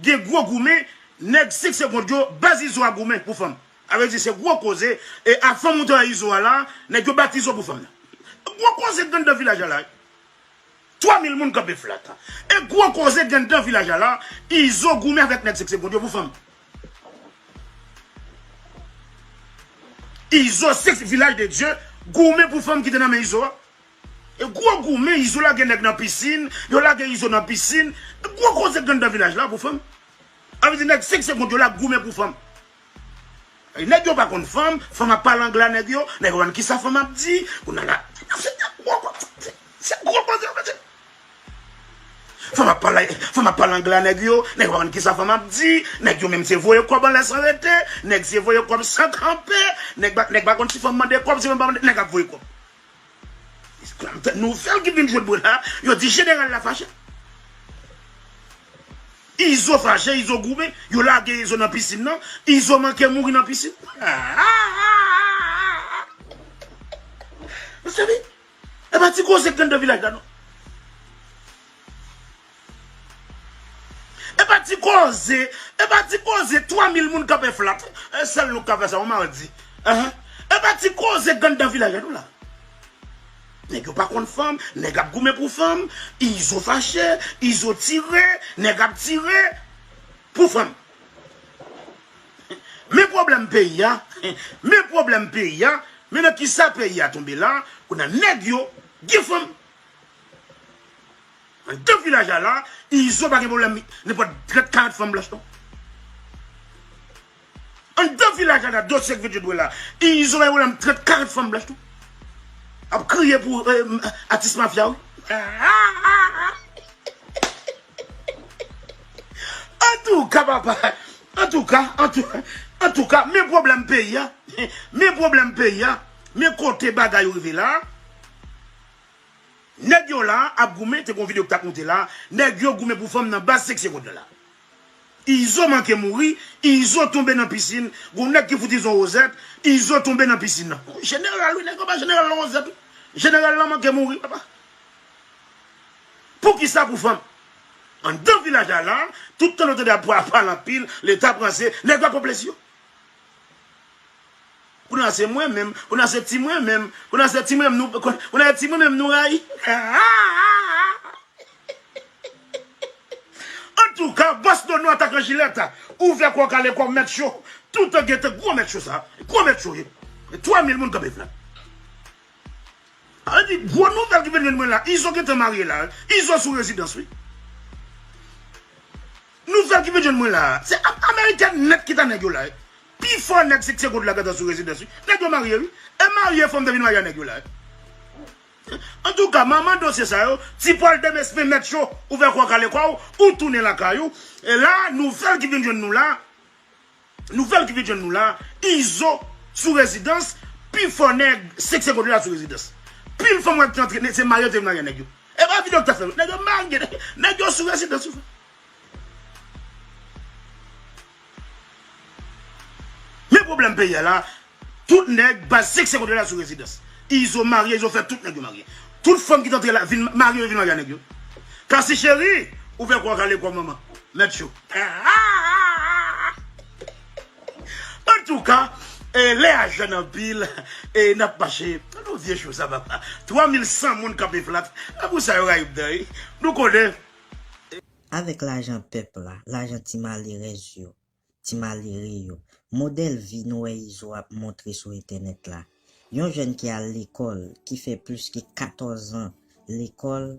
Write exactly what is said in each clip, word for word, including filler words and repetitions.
Gen gwo goumen, nèg senk segond yo, baz Izo a goumen pou fanm. A vle di se gwo koze, e a fanm ou te wè Izo a la, nèg yo bat Izo pou fanm nan. Gwo koze k gen anndan vilaj la la. Twa mil moun kanpe flat. E gwo koze k gen anndan vilaj la la, Izo goumen avèk nèg senk segond yo pou fanm. Izo, senk vilaj de Dye, goumen pou fanm ki te nan men Izo a. E gwo goumen, Izo lage nèg nan pisin, yo lage Izo nan pisin. Gwo koze k gen anndan vilaj la pou fanm. A vle di nèg senk segond yo la goumen pou fanm. Nèg yo pa konn fanm, fanm ap pale anglè a nèg yo, nèg yo pa konn kisa fanm ap di, kounye a la. Se gwo koze yo mete. Fanm ap pale, fanm ap pale anglè a nèg yo, nèg yo pa konn kisa fanm ap di, nèg yo menm se voye kòb anlè san rete, nèg se voye kòb san kanpe, nèg pa, nèg pa konn si fanm mande kòb, si fanm pa mande, nèg ap voye kòb. Nouvèl ki vin jwe bò la, yo di jeneral la fache. Izo fache, Izo goumen, yo lage Izo nan pisin nan, Izo manke mouri nan pisin. Mezanmi, e pa ti koze k gen anndan vilaj la non. E pa ti koze, e pa ti koze, twa mil moun kanpe flat. E sèl nou k ka fè sa, yon madi. Ahan. E pa ti koze k gen anndan vilaj la non la. Nèg yo pa konn fanm, nèg ap goumen pou fanm, Izo fache, Izo tire, nèg ap tire pou fanm. Men pwoblèm peyi a, men pwoblèm peyi a, men nan kisa peyi a tonbe la, kounye a nèg yo gen fanm. Anndan vilaj la la, Izo pa gen pwoblèm nenpòt trant karant fanm blanch non. Anndan vilaj la la, dosye k vin jwe dwe la, Izo pa gen pwoblèm trant karant fanm blanch non. Ap kriye pou eh, atis mafya wi. Antouka papa, antouka, antou, antouka, men pwoblèm peyi a, men pwoblèm peyi a, men kote bagay yo rive la. Nèg yo la ap goumen, te gon videyo k t ap moute la, nèg yo goumen pou fanm nan baz senk segond la. Izo manke mouri, Izo tonbe nan pisin, gon nèg ki fout Izo wozèt, Izo tonbe nan pisin nan. Jeneral wi, nèg yo ba jeneral lan wozèt wi. Jeneral lan manke mouri papa. Poukisa pou fanm? Anndan vilaj la la, tout tan nou tande ap pale anpil, leta pran se, nèg yo ap pran plezi yo. Kounye a se mwen menm, kounye a se ti mwen menm, kounye a se ti mwen menm nou, kounye a se ti mwen menm nou rayi. Antouka, bòs Nono atakan jilèt, ouvè kò w kale kò w mèt cho, tout an gentan gwo mèt cho sa, gwo mèt cho ye. Twa mil moun kanpe flat. Sa vle di, gwo nouvèl ki vin jwenn mwen la, Izo gentan marye la, Izo sou rezidans wi. Nouvèl ki vin jwenn mwen la, se Amerikèn nèt ki ta nèg yo la. Pifò nèg sik se kont la gentan sou rezidans wi. Nèg yo marye wi. E marye fanm te vin marye a nèg yo la. Antouka, manman dosye sa yo, ti pòl demen spen mèt cho, ouvè kò w kale kò w, ou tounen lakay ou. E la, nouvèl ki vin jwenn nou la, nouvèl ki vin jwenn nou la, Izo sou rezidans, pifò nèg sik se kont la sou rezidans. Pil fanm wè ki antre, se marye yo te vin marye a nèg yo. E pa videyo k ta fè, nèg yo marye, nèg yo sou rezidans wi. Men pwoblèm peyi a la, tout nèg baz senk se kont la sou rezidans. Izo marye, Izo fè tout nèg yo marye. Tout fanm ki t antre la, vin marye, yo vin marye a nèg yo. Kasi cheri, ouvè kò w kale kò w manman. Mèt cho. Antouka, e, lè a jèn anpil, e, n ap mache. Gade yon vye cho sa papa. Twa mil san moun kanpe flat. E pou sa yo rayi m nan wi. Nou konnen. Avèk lajan pèp la, lajan ti malerèz yo, ti malere yo, modèl vi nou wè Izo ap montre sou entènèt la. Yon jèn ki al lekòl, ki fè plis ke katòz an lekòl,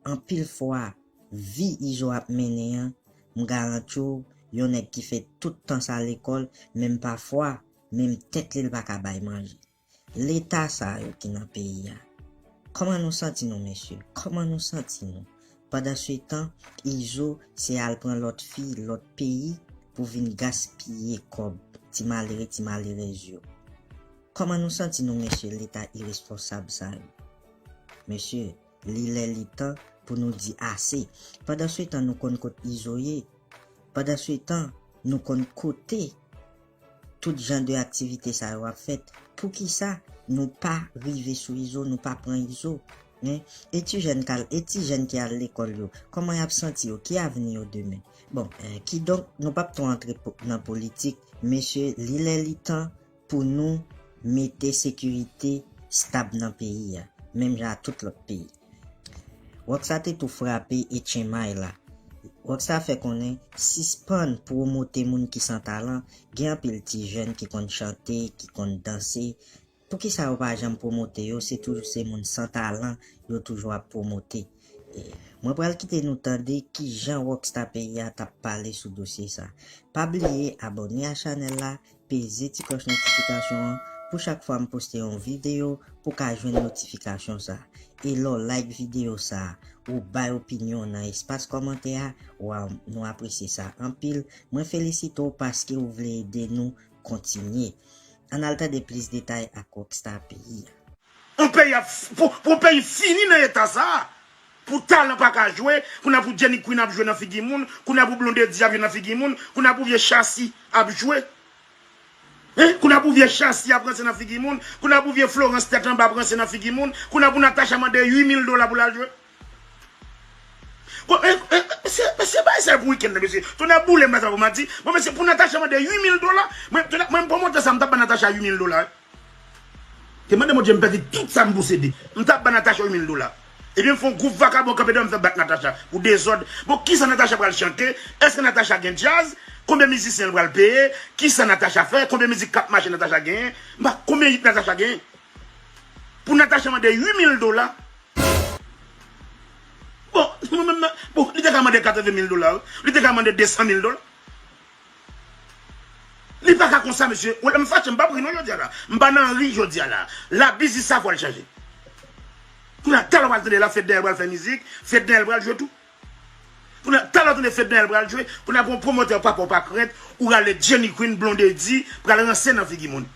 anpil fwa, vi Izo ap mennen an, m garanti w, yon nèg ki fè tout tan sa lekòl, menm pafwa, menm tèt li l pa ka bay manje. Leta sa yo ki nan peyi a. Kòman nou santi nou, mesye? Kòman nou santi nou? Pandansetan, Izo se al pran lòt fi, lòt peyi pou vin gaspiye kòb ti malere, ti malerèz yo. Kòman nou santi nou, mesye, leta iresponsab sa yo? Mesye, li lè, li tan pou nou di ase. Pandansetan, nou konn kot Izo ye. Pandansetan, nou konn kote tout jan de aktivite sa yo ap fèt. Poukisa nou pa rive sou Izo, nou pa pran Izo? Hein? E ti jèn k al, e ti jèn ki al lekòl yo, kòman y ap santi yo? Ki avni yo demen? Bon, eh, kidonk, nou p ap twò antre po- nan politik. Mesye, li lè li tan pou nou mete sekirite stab nan peyi a, menm jan ak tout lòt peyi. Rockstar te tou frape H M I la. Rockstar fè konnen sispann pwomote moun ki san talan, gen anpil ti jèn ki konn chante, ki konn danse. Poukisa yo pa janm pwomote yo, se toujou se moun san talan yo toujou ap pwomote. E, mwen pral kite nou tande kijan Rockstar peyi a t ap pale sou dosye sa. Pa bliye abòne a chanèl la, peze ti klòch notifikasyon an pou chak fwa m poste yon videyo pou ka jwenn notifikasyon sa. E lè w like videyo sa, ou bay opinyon nan espas kòmantè a, waw, nou apresye sa anpil. Mwen felisite w paske w vle ede nou kontinye. Ann al tande plis detay ak Rockstar peyi a. Yon peyi ap f- pou, pou yon peyi fini nan eta sa. Pou talan pa ka jwe, kounye a pou Jenny Queen ap jwe nan figi moun, kounye a pou Blondedy ap jwe nan figi moun, kounye a pou vye Chassi ap jwe. Hein? Kounye a pou vye Chassi ap ranse nan figi moun, kounye a pou vye Florence tèt anba ap ranse nan figi moun, kounye a pou Natacha mande uit mil dola pou l al jwe. Bon, e, e, e, se, se bagay sa pou wikenn nan, mesye. Tonnè boule m pa sa pou m a di. Bon, mesye, pou Natacha mande uit mil dola, mwen, tonnè, mwen, pou montan sa, m t ap ba Natacha uit mil dola, wi. Te mande Bondye m pèdi tout sa m posede. M t ap ba Natacha uit mil dola. Ebyen, m fè yon gwoup vakabon kanpe devan m fè bat Natacha pou dezòd. Bon, kisa Natacha pral chante? Èske Natacha gen djaz? Konbyen mizisyen l pral peye? Kisa Natacha fè? Konbyen mizik k ap mache Natacha genyen? M pa konbyen yit Natacha genyen? Pou Natacha mande uit mil dola. Bon, mwen menm, bon, li te ka mande katreven mil dola, wi. Li te ka mande desan mil dola. Li pa ka konsa, mesye. Ou wè, lè m fache, m p ap ri non jodi a la. M pa nan ri jodi a la. La biznis sa fò l chanje. Kounye a, talè w pral tande la, Fednel pral fè mizik, Fednel pral jwe tou. Kounye a, talè w tande Fednel pral jwe, kounye a, pou yon pwomotè pa pè w pa krent, ou rale Jenny Queen, Blondedy, pral ranse nan figi moun.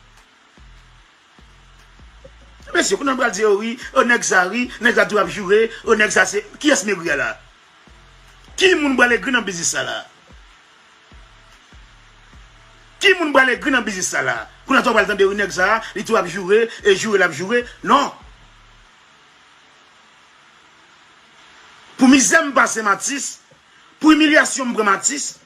Mesye, kounye a pral di, o wi, o nèg sa wi, nèg sa tou ap joure, o nèg sa se, kiyès m egri a la? Ki moun pral egri nan biznis sa la? Ki moun pral egri nan biznis sa la? Kounye a tou pral tande wi nèg sa, li tou ap joure, e joure l ap joure. Non. Pou mizè m pase m atis, pou imilyasyon m pran m atis,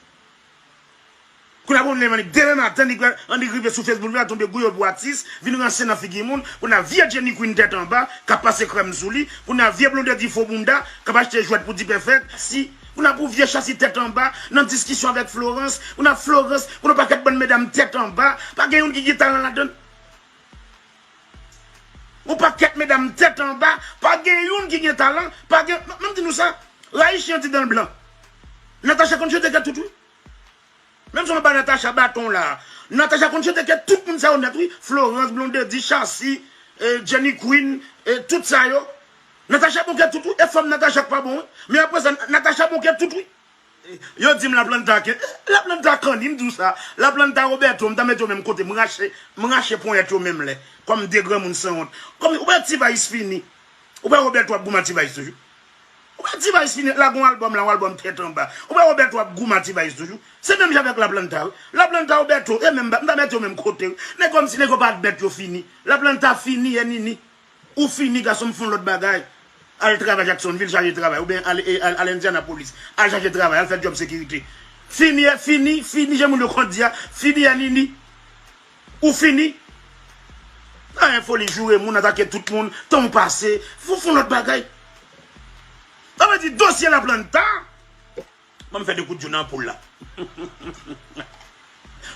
Kounye a pou m leve annik demen maten, annik, annik rive sou Facebook, li va tonbe gouye pou atis, vin ranse nan figi moun. Kounye a vye Jenny Queen tèt anba, k ap pase krèm sou li. Kounye a vye Blondedy fo bounda, k ap achte jwèt pou D-Perfect. Si, kounye a pou vye Chassi tèt anba, nan diskisyon avèk Florence. Kounye a Florence, kounye a yon pakèt bann medam tèt anba, pa gen youn ki gen talan ladann. Yon pakèt medam tèt anba, pa gen youn ki gen talan, pa gen, m, m di nou sa, rayi chen di dan l blan. Natacha konn chante kè tout wi. Menm si w ap ba Natacha baton la. Natacha konn chante kè tout moun sa yo nèt wi. Florence, Blondedy, Chassi, eh, Jenny Queen, eh, tout sa yo. Natacha bon kè tout wi. E fanm Natacha k pa bon wi. Men apre sa, Natacha bon kè tout wi. Yo di m Laplanta ke, Laplanta kanni, m di w sa. Laplanta Roberto, m ta mete yo menm kote, m rache, m rache ponyèt yo menm lè. Kòm de granmoun sanwont. Kòm, ou wè T-Vice fini. Ou wè Roberto ap goumen ak T-Vice toujou. Ou wè T-Vice fini, lage yon albòm la, yon albòm tèt anba. Ou wè Roberto ap goumen ak T-Vice toujou. Se menm jan avèk Laplanta, wi. Laplanta Roberto, e menm, m ta mete yo menm kote, wi. Nèg kòmsi nèg yo pa t bèt, yo fini. Laplanta fini, e Nini. Ou fini, gason m, fè yon lòt bagay. Al travay Jacksonville, chache travay. Oubyen al, e, al, al Indianapolis. Al chache travay, al fè djòb sekirite. Fini, e fini, fini, jan moun yo konn di a. Fini, e Nini. Ou fini. Anyen foli joure moun, atake tout moun, tan w pase, fò w fè yon lòt bagay. Sa vle di dosye Laplanta, ban m fè de kout djo nan anpoul la.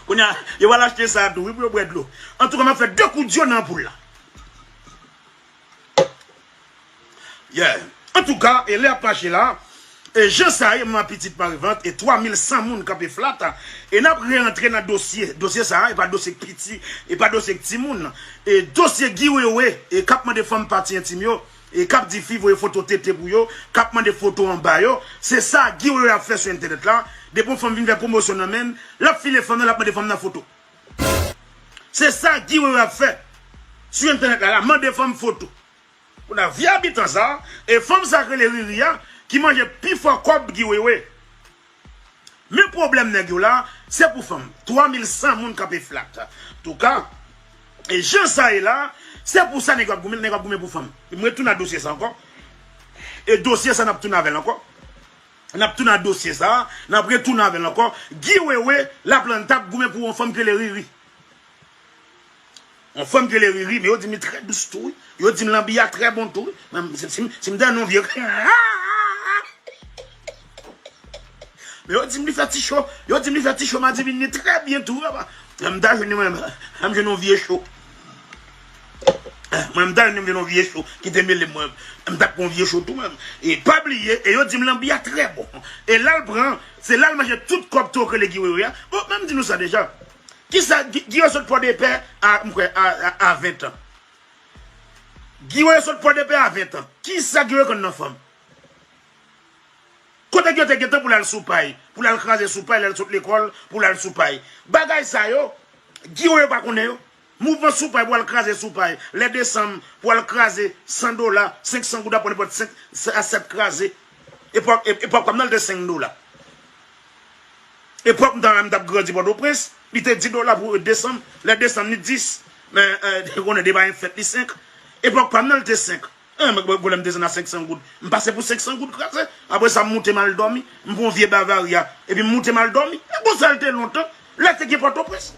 Kounye a, yo pral achte sa tou, wi, pou yo bwè dlo. Antouka, m ap fè de kout djo nan anpoul la. Yeah. Antouka, e lè ap mache la, e jan sa ye, manman pitit mare vant, e twa mil san moun kanpe flat, e n ap reantre nan dosye. Dosye sa, e pa dosye k piti, e pa dosye k timoun. E dosye Guy Wewe, e k ap mande fanm pati entim yo, e k ap di fi voye foto tete pou yo, k ap mande foto anba yo. Se sa Guy Wewe ap fè sou entènèt la. Depi yon fanm vin fè pwomosyon nan men l, l ap file fanm nan, l ap mande fanm nan foto. Se sa Guy Wewe ap fè sou entènèt la, la mande fanm foto. Kounye a vye abitan sa, e fanm sa k rele Riri a, ki manje pi fò kòb Guy Wewe. Men pwoblèm nèg yo la, se pou fanm. Twa mil san moun kanpe flat. Antouka, e jan sa ye la, se pou sa nèg yo ap goumen, nèg yo ap goumen pou fanm. M retounen a dosye sa ankò. E dosye sa n ap tounen avè l ankò. N ap tounen a dosye sa, n ap retounen avè l ankò. Guy Wewe, Laplanta ap goumen pou yon fanm ki rele Riri. Yon fanm ki rele Riri, men yo di m li trè dous tou, wi. Yo di m lanbi a trè bon tou, wi. Men si, si, si m te nan yon vye Men yo di m li fè ti cho. Yo di m li fè ti cho madivin li trè byen tou, papa. Lè m ta jwenn li, mwen, m jwenn yon vye cho. Mwen, m ta jwenn li, m jwenn yon vye cho ki te mele mwen. M t ap pran yon vye cho tou, mwen. E pa bliye, e yo di m lanbi a trè bon. E la l pran, se la l manje tout kòb tou k rele Guy Wewe a. Bon, men m di nou sa deja. Kisa Guy, Guy Wewe sot Pòdepè a, m kwè, a, a, a ven tan. Guy Wewe sot Pòdepè a ven tan. Kisa Guy Wewe konn nan fanm? Kote Guy Wewe te gentan pou l al sou pay, pou l al kraze sou pay, lè l sot lekòl, pou l al sou pay? Bagay sa yo, Guy Wewe pa konnen yo. Mouvman sou pay pou al kraze sou pay. Lè desanm pou al kraze san dola, senk san goud, ap pran nenpòt senk a sèt kraze. Epòk, e- epòk pa m nan, l te senk dola. Epòk m t ap grandi Pòtoprens, li te dis dola pou desanm. Lè desanm ni dis, men, eh, konnen depi fèt li senk. Epòk pa m nan, l te senk. Eh, men, bon, lè m desann a senk san goud. M pase pou senk san goud kraze. Apre sa, m moute m al dòmi. M pran yon vye Bavaria. Epi m moute m al dòmi. E konsa l te lontan. Lè te gen Pòtoprens.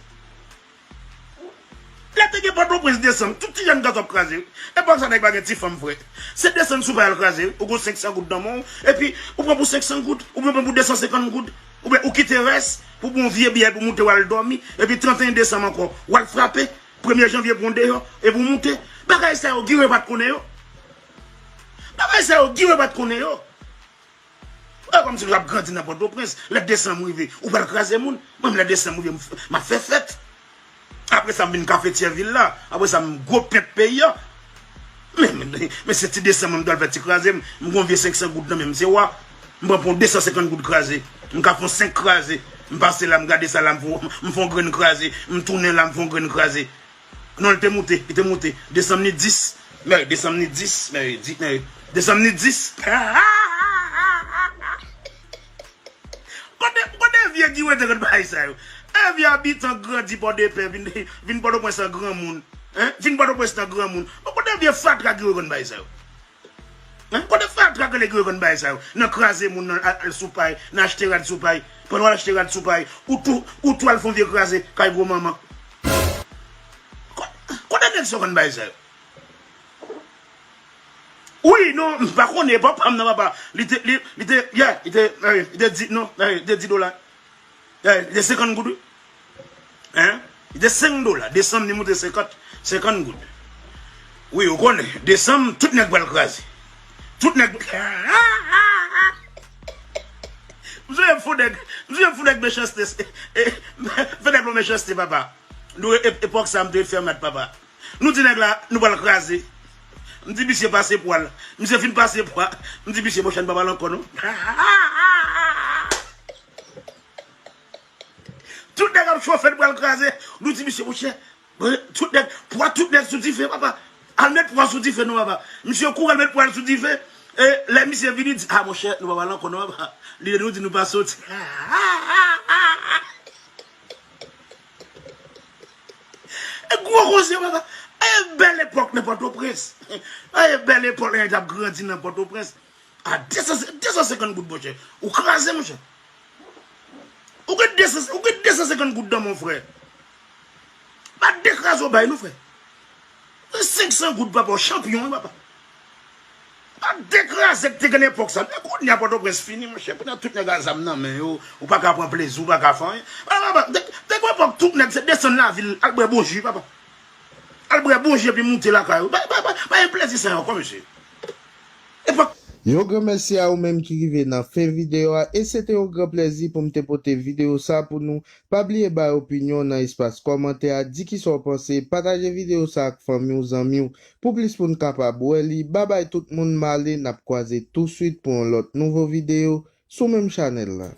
Lè te gen Pòtoprens desanm, tout ti jèn gason ap kraze, wi. Epòk sa nèg pa gen ti fanm, frè. Se desann sou pay al kraze, wi. Ou gon senk san goud nan men w, epi ou pran pou senk san goud, oubyen ou pran pou de san senkant goud, oubyen ou kite rès pou bon vye biyè pou moute w al dòmi, epi trannteyen desanm ankò, w al frape, premye janvye pou w deyò, epi w moute. Bagay sa yo, Guy Wewe pa t konnen yo. Bagay sa yo, Guy Wewe pa t konnen yo. E kòmsi w ap grandi nan Pòtoprens, lè desanm rive, ou pral kraze moun. Mwen, lè desanm rive, m f- m ap fè fèt. Apre sa, m vin kafetyè vil la. Apre sa, m gwo pent peyi a. Men, men, men se ti desanm mwen, m dwe al fè ti kraze m. M gon vye senk san goud nan men m, se wa. M pran pou de san senkant goud kraze. M ka fè yon senk kraze. M pase la, m gade sa la, m fè yon- m fè yon grenn kraze. M tounen la, m fè yon grenn kraze. Non, li te moute, li te moute. Desanm ni dis. Men, desanm ni dis. Men, di, men, desanm ni dis. Kote, kote vye Guy Wewe te konn bagay sa yo? E vye abitan grandi Pòdepè, vin, vin Pòtoprens an granmoun. Hein? Vin Pòtoprens an granmoun. Bon, kote vye fatra Guy Wewe konn bagay sa yo? Hein? Kote fatra ke nèg yo konn bay sa yo? Nan kraze moun, nan al, al sou pay, nan achte rad sou pay. Pandan w al achte rad sou pay, ou tou, ou tou al fè yon vye kraze kay gwo manman. Ko- Kote nèg sa yo konn bay sa yo? Wi, non, m pa konnen, papa m nan, papa. Li te, li, li te, yeah, li te, eh, li te di, non, eh, li te di dola. Eh, li te senkant goud, wi. Hein? Li te senk dola. Desanm, li moute senkant, senkant goud. Wi, ou konnen, desanm, tout nèg pral kraze. Tout nèg. M sonje m fè nèg, m sonje m fè nèg mechanste. Eh, fè nèg yon mechanste, papa. Nou, e- epòk sa, m te fè mat, papa. Nou di nèg la, nou pral kraze. M di misye pase pwa l. Misye fin pase pwa. M di misye, monchè, n pa pale ankò, non. Tout nèg ap chofe, n pral kraze. Nou di misye, monchè, tout nèg, pwa tout nèg sou dife, papa. Al met pwa sou dife, non, papa. Misye kouri al met pwa l sou dife. E lè misye vini, di, a, monchè, nou pa pale ankò, non, papa. Li nou di nou pa soti. E gwo koze, papa. E bèl epòk nan Pòtoprens. E bèl epòk lè nèg t ap grandi nan Pòtoprens. A de san, de san senkant goud, monchè. Ou kraze, monchè. Ou gen de san, ou gen de san senkant goud nan men w, frè. Pa dekraze w bay, non, frè. Senk san goud, papa, w chanpyon, wi, papa. Pa dekraze k te gen epòk sa. Men kounye a Pòtoprens fini, monchè. Kounye a tout nèg a zam nan men yo. Ou pa ka pran plezi, ou pa ka fè anyen. Papa, papa, te, te gen epòk tout nèg se desann lavil, al bwè bon ji, papa. Al bwè bon ji epi moute lakay ou. Pa, pa, pa, pa gen plezi sa yo ankò, mesye. Epòk Yon gran mèsi a ou menm ki rive nan fen videyo a, e se te yon gran plezi pou m te pote videyo sa pou nou. Pa bliye bay opinyon w nan espas kòmantè a, di kisa w panse, pataje videyo sa ak fanmi w, zanmi w, pou plis moun kapab wè li. Babay tout moun, m ale, n ap kwaze touswit pou yon lòt nouvo videyo sou menm chanèl la.